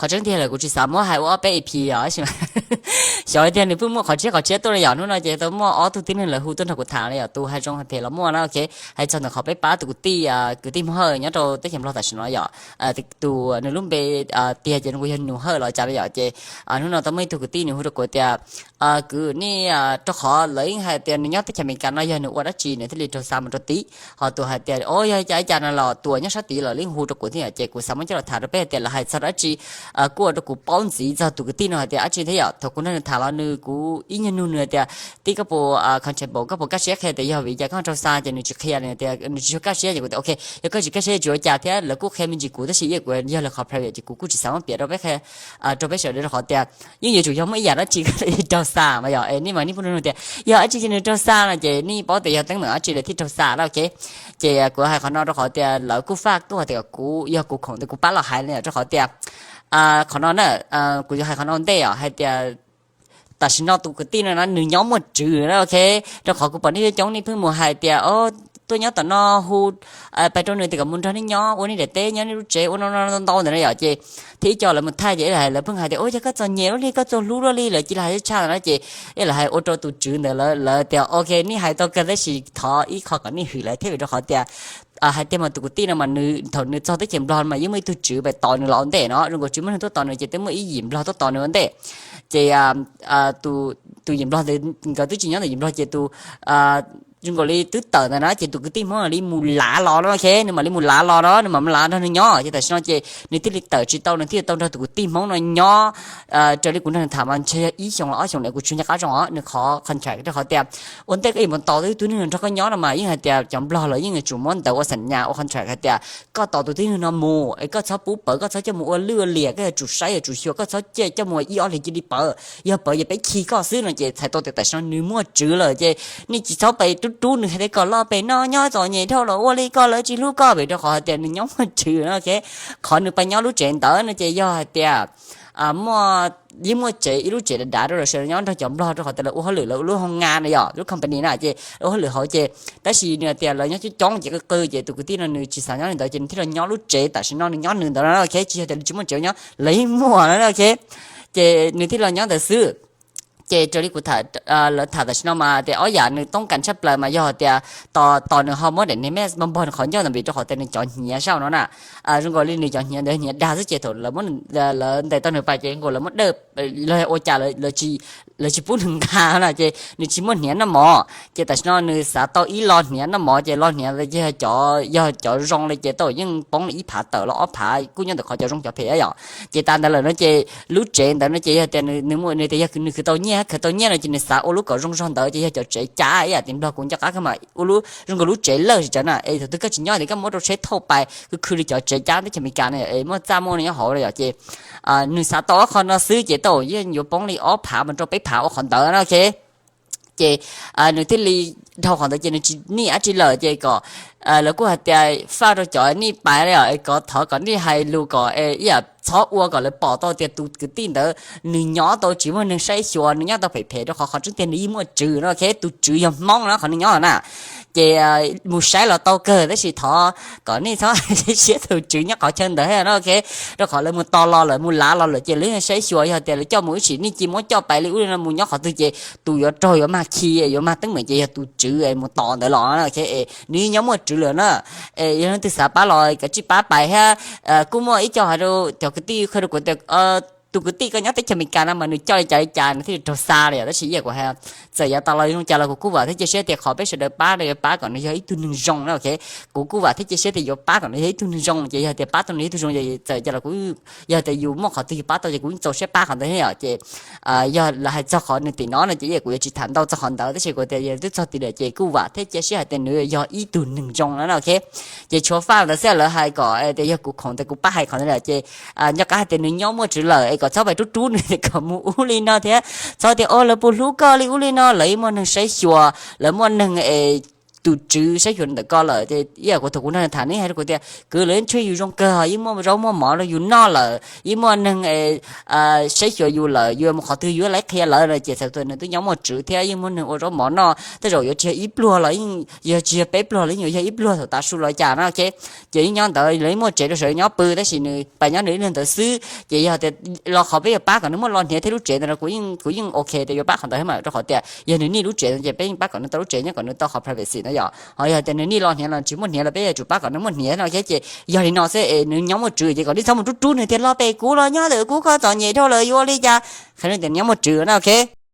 Qhov tseeb tiag lawm kuv tsis xav muab hais ua ob peb E P os, xyov tiag nws pheej muaj qhov tshiab qhov tshiab tuaj li yom. Hnub no ces tau muaj ob tug tib neeg lawv hu tuaj nrog kuv tham li yom, tus hais zoo hais phem los muaj na, ok. Hais txog ntawm qhov peb pab tus kwv tij, kwv tij Hmoob Hawj nyob rau teb chaws Nplog tam sim no yom, tus nws lub npe tiag ces nws yog Nus Hawj los cas li yom. Ces hnub no tau muaj ib tug kwv tij nws hu rau kuv tias, kwv nej, rau qhov lawv yeej hais tias nws nyob teb chaws Amelikas no yog nws ua dab tsi nws thiaj li raug xa mus rau tid. Ho tus hais tias o yog cas ib cas no los tus uas nyob sab tid los yeej hu rau kuv thiab yom, ces kuv xav muab coj los tham rau peb hais tias lawv hais txog dab tsi, kuj ua rau kuv paub ntxiv txog tus kwv tij no hais tias dab tsi thiab yom. Thaum kuv nrog nws tham los nws, kuv ib nyuag nug nws tias tij koj puas comfortable, koj puas kaj siab qhia tias yog vim cas koj raug xa, ces nws tsis qhia li tias nws tsis tshua kaj siab. Ces kuv tias ok, yog koj tsis kaj siab tsis ua cas thiab, lawv kuj qhia me ntsis kuv tab sis ib yam kuv yog lawv qhov private ces kuv kuj tsis xav muab piav rau peb, rau peb sawv daws rau qhov tias yeej yuav tsum yog muaj ib yam dab tsi koj thiaj li raug xa mas yom. Es nej mas nej pheej nug tias yog dab tsi ces nws raug xa no ces nej paub tias yog teeb meem dab tsi lawv thiaj raug xa na, ok. Ces kuv hais qhov no rau qhov tias lawv kuj faj tuaj tias kuv yog kuv khoom tias kuv pab los hais li rau qhov tias qhov no na, kuv yuav hais qhov no ua ntej os hais tias tam sim no tus kwv tij no na nws nyob muaj tswv na, ok. Rau qhov kuv pom nej coob coob nej pheej mus hais tias o tuaj nyob tom no hu, pais rau nws tias kom mus nrog nej nyob ua nej daim teb nyob nej lub tsev ua no no ntau ntau ntawd na yom. Ces thiab ib co lawv mus thaij ces ib lawv pheej hais tias o yog koj txom nyem luaj li, koj txom hlub luaj li, lawv cia li hais tshaj ntawd na. Ces ib lawv hais ua rau tus tswv ntawd lawv tias ok nej hais tau kawg tab sis thov ib qho kom nej hwm lawv thiab vim rau qhov tias hais tias mas tus kwv tij no mas nws thaum nws txog teb chaws Nplog mas yeej muaj ib tug tswv pais tos nws los ua ntej no, zoo nkaus tsis muaj neeg tuaj tos nws ces twb muaj ib yim Nplog tuaj tos nws ua ntej. Ces tus yim Nplog ntawd nkawd twb tsis nyob ntawm yim Nplog ces tus zoo nkaus li twb tawm ntawd na ces tus kwv tij Hmoob li mus lav los no, ok, nws mam li mus lav los no, nws mam mus lav nrog nws nyob ces tam sim no ces nws thiaj li tawm tsis tau, nws thiaj li tau nrog tus kwv tij Hmoob no nyob. Raws li kuv nrog nws tham mas ntshe yog ib xyoos los ob xyoos lawm kuv tsis nco qab zoo os, nws qhov contract rau qhov tias ua ntej koj yuav mus tos tus tib neeg nrog koj nyob no mas yeej hais tias cov Nplog lawv yeej yuav tsum muab ntawv ua xam nyas ua contract hais tias koj tos tus tib neeg no mus es koj txhob pub pawv, koj txhob coj mus ua lwj ua liam, koj yuav tsum saib yuav tsum xyuas, koj txhob coj mus ua ib ob hlis cia li pawv, yog pawv ces peb khi koj xwb no ces txhais tau tias tam sim no nws muaj tswv lawm ces nej tsis txhob pais rub rub nws hais tias kom los pem no nyob txom nyem dhau los ua li koj, lawv tsis hlub koj vim rau qhov hais tias nws nyob muaj tswv no, ok. Qhov nws pais nyob lub tsev ntawd no ces yog hais tias muaj, yeej muaj tsev ib lub tsev dav dav rau lawv sawv daws nyob nrog cov Nplog rau qhov tias lawv ua hauj lwm lawv ua lub hoo nga na yom, lub company na ces lawv ua hauj lwm hauv ces tab sis nws tias lawv nyob coob coob ces qw qw ces tus kwv tij no nws tsis xav nyob li ntawd ces nws thiaj los nyob lub tsev tam sim no nws nyob nws ntawd no, ok, tsis yog tias nws tsis muaj tsev nyob, lawv yeej muaj na, ok. Ces nws thiaj los nyob ntawd xwb. Ces raws li kuv, lawv tham tam sim no mas tias ob yam nws toob kas tshaj plaws mas yog tias tos tos nws ho muab daim niag mes npog npog nws qhov ncauj ntawd vim rau qhov tias nws cov hniav saum no na, zoo nkaus li nws cov hniav ntawd hniav dag xwb ces thaum lawv ntes tau nws pais ces nkaus lawv muab dawj, los ua cas lawv tsis pub nws nqa na ces nws tsis muaj hniav noj mov ces tam sim no nws xav tau ib lo hniav noj mov ces lo hniav ces yog cov zoo li ces tau yeej poob li ib phav tawm los ob phav kuj nyob ntawm qhov cov zoo cov phem yom. Ces tas ntawd lawm no ces lub tsev ntawd no ces yog tias nws, nws tias yog nws khwv tau nyiaj, khwv tau nyiaj no ces nws xav ua lub kom zoo zog ntawd ces yog cov tsev cab ib yam tim Nplog kuv nco qab kawg mas ua lub zoo nkaus lub tsev lawj tsis tsav na es thaum twg koj tsis nyob ces koj muab rau tsheb thauj pais khwv khwv li cov tsev cab teb chaws Amelikas no es muaj txaj muaj nyob hauv yom ces nws xav tau ob qho no xwb ces tau yeej yuav poob li ob phav mus rau peb phav ua qhov ntawd na, ok. Ces nws thiaj li dhau qhov ntawd ces nws tsis nij dab tsi lawm ces kom, lawv kuj hais tias faj rau cov nij pais li os, kom thov kom nij hais lus kom ib yam txhob ua kom lawv pom tau tias tus kwv tij ntawd nws nyob tau tsis muaj neeg saib xyuas, nws nyob tau phem phem rau qhov qhov tseeb tiag nws yeej muaj tswv no, ok, tus tswv yog Hmoob na qhov nws nyob na. Ces mus saib los tau kawg tab sis thov kom nej txhob siab tus tswv nyob qhov chaw ntawd thiab no, ok. Rau qhov lawv mus tos los lawm mus lav los lawm ces lawv yeej saib xyuas, yog tias lawv coj mus ib sim nej cia muab coj pais li ub li no mus nyob qhov twg ces tus yuav raug yuav mag khi yuav mag teeb meem ces yog tus tswv mus tos ntawd los, ok. Nws yeej nyob muaj tswv lawm na. Es yog leej twg xav pab los kav tsij pab pais thiab. Kuj muaj ib co hais rau cov kwv tij qhia rau kuv tias tus kwv tij koj nyob teb chaws Amelikas no mas nws coj li cas li cas nws thiaj li raug xa li yom, tab sis ib yam kuv hais, txawm yav tas los zoo cas los kuv kuj vam thiab cia siab tias qhov peb sawv daws pab no yuav pab kom nws yog ib tug neeg zoo na, ok. Kuv kuj vam thiab cia siab tias yuav pab kom nws yog ib tug neeg zoo ces yog tias pab tau nws yog ib tug zoo ces txawm cas los kuv, yog tias yus muaj qhov twg yus pab tau ces kuv yeej txaus siab pab qhov ntawd thiab yom. Ces yog lawv hais txog qhov nws tim no no ces ib yam kuv yuav tsis tham ntau txog qhov ntawd tab sis kuv tias yog twb txog tim lawm ces kuj vam thiab cia siab hais tias nws yog ib tug neeg zoo no na, ok. Ces tshuav faj ntawd xwb lawv hais kom tias yog kuv khoom tias kuv pab hais qhov ntawd lawm ces nyob qab hais tias nws nyob muaj tswv lawm es kom txhob pais rub rub nws kom mus ub li no thiab txhob tias o lawv puas hlub koj li ub li no, lawv yeej muaj neeg saib xyuas, lawv muaj neeg es tus tswv saib xyuas ntawm koj lawm. Ces ib yam kuv thaum kuv nrog nws tham nws hais rau kuv tias kwv, lawv yeej tshuav yus zoo kawg, yeej muaj zaub muaj mov rau yus noj lawm, yeej muaj neeg saib xyuas yus lawm, yus mus qhov twg yuav lawv qhia lawv no. Ces txawm tias nws twb nyob muaj tswv thiab yeej muaj neeg ua zaub mov noj, tej zaum yuav tsis yog ib pluag los yeej, yog tsis yog peb pluag los yeej yuav yog ib pluag thaum tav su los cas no. Ces yeej nyob ntawd, lawv yeej muaj tsev rau sawv nyob pw, tab sis nws pas nyob nws ib leeg ntawd xwb. Ces yog tias los qhov peb yuav pab kom nws muaj lo hniav thiab lub tsev ntawd no kuv yeej, kuv yeej ok tias yuav pab qhov ntawd mas, rau qhov tias yog nws niaj lub tsev no ces peb yeej pab kom nws tau lub tsev, nyob kom nws tau qhov privacy no yom. Ho yog tias nws niaj lo hniav los tsis muaj hniav los peb yuav tsum pab kom nws muaj hniav no thiab. Ces yog li no xwb es nws nyob muaj tswv ces kom nej txhob mus rub rub nws tias los pem kuv los nyob ntawm kuv, koj txom nyem dhau lawm yuav ua li cas. Qhia nws tias nyob muaj tswv na, ok.